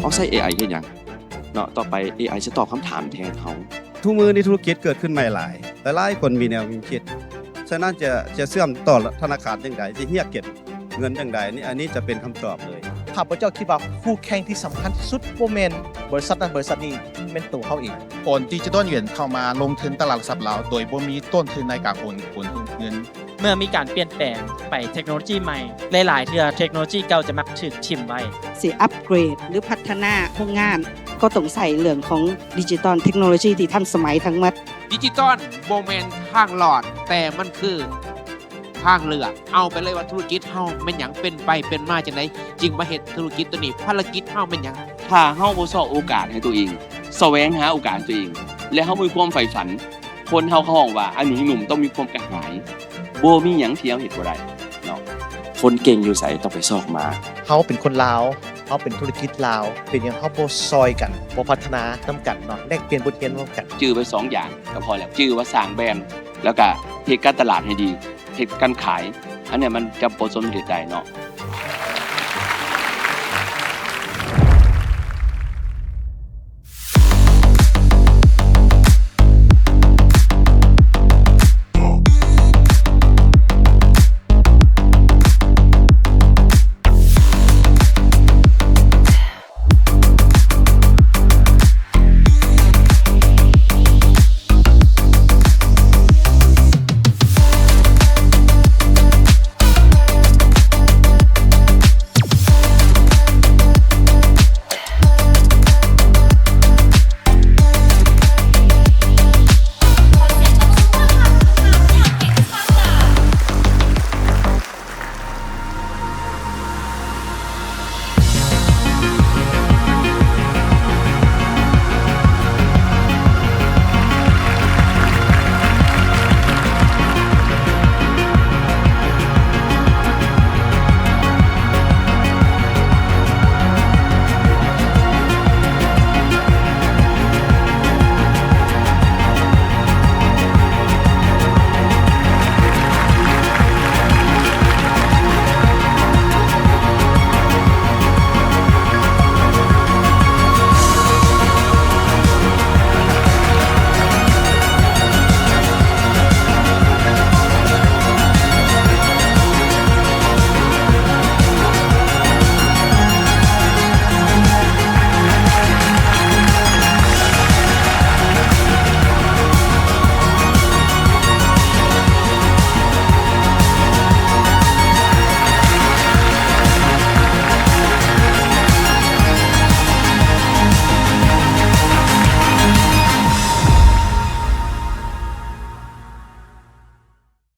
ເຮົາໃຊ້ ເອໄອ ເຮັດຫຍັງເນາະ? ຕໍ່ໄປ ເອໄອ ຈະຕອບຄຳຖາມແທນເຮົາ. ທຸກມື້ນີ້ທຸລະກິດເກີດຂຶ້ນໃໝ່ຫຼາຍ, ຫຼາຍໆຄົນມີແນວຄິດ, ສະນັ້ນຈະ ຈະເຊື່ອມຕໍ່ທະນາຄານຈັ່ງໃດ, ຈະຮຽກເກັບເງິນຈັ່ງໃດ, ນີ້ ອັນນີ້ຈະເປັນຄຳຕອບເລີຍ. ຂ້າພະເຈົ້າຄິດວ່າຄູ່ແຂ່ງທີ່ສຳຄັນທີ່ສຸດບໍ່ແມ່ນບໍລິສັດນັ້ນບໍລິສັດນີ້, ແມ່ນໂຕເຮົາເອງ. ກ່ອນທີ່ຈະດ້ອນຫວຽນເຂົ້າມາລົງທຶນຕະຫຼາດຫຼັກຊັບລາວ ໂດຍບໍ່ມີຕົ້ນທຶນໃນການໂອນ ໂອນເງິນ. ເມື່ອມີການປ່ຽນແປງໄປເທັກໂນໂລຈີໃໝ່, ຫຼາຍໆເທື່ອເທັກໂນໂລຈີເກົ່າຈະມັກຖືກຖິ້ມໄວ້. ຊິອັບເກຣດ ຫຼື ພັດທະນາໂຮງງານ ກໍຕ້ອງໃຊ້ເລື່ອງຂອງດິຈິຕອນເທັກໂນໂລຈີທີ່ທັນສະໄໝທັງໝົດ. ດິຈິຕອນບໍ່ແມ່ນທາງລອດ, ແຕ່ມັນຄືທາງເລືອກ. ເອົາໄປເລີຍວ່າທຸລະກິດເຮົາແມ່ນຫຍັງ, ເປັນໄປເປັນມາຈັ່ງໃດ, ຈຶ່ງມາເຮັດທຸລະກິດໂຕນີ້. ພາລະກິດເຮົາແມ່ນຫຍັງ? ຖ້າເຮົາບໍ່ຊອກໂອກາດໃຫ້ຕົວເອງ, ສະແຫວງຫາໂອກາດໃຫ້ຕົວເອງ ແລະ ເຮົາມີຄວາມໃຝ່ຝັນ, ຄົນເຮົາເຂົາຮ້ອງວ່າອາຍຸຍັງໜຸ່ມຕ້ອງມີຄວາມກະຫາຍ, ບໍ່ມີຫຍັງທີ່ເຮົາເຮັດບໍ່ໄດ້ເນາະ. ຄົນເກັ່ງຢູ່ໃສ? ຕ້ອງໄປຊອກມາ. ເຮົາເປັນຄົນລາວ, ເຮົາເປັນທຸລະກິດລາວ, ເປັນຫຍັງເຮົາບໍ່ຊ່ອຍກັນ, ບໍ່ພັດທະນານຳກັນເນາະ, ແລກປ່ຽນບົດຮຽນນຳກັນ? ຈື່ໄວ້ສອງຢ່າງກໍພໍແລ້ວ, ຈື່ວ່າສ້າງແບຣນ ແລ້ວກະເຮັດການຕະຫຼາດໃຫ້ດີ, ເຮັດການຂາຍ, ອັນເນີ້ຍມັນຈະປະສົບຜົນສຳເລັດໄດ້ເນາະ.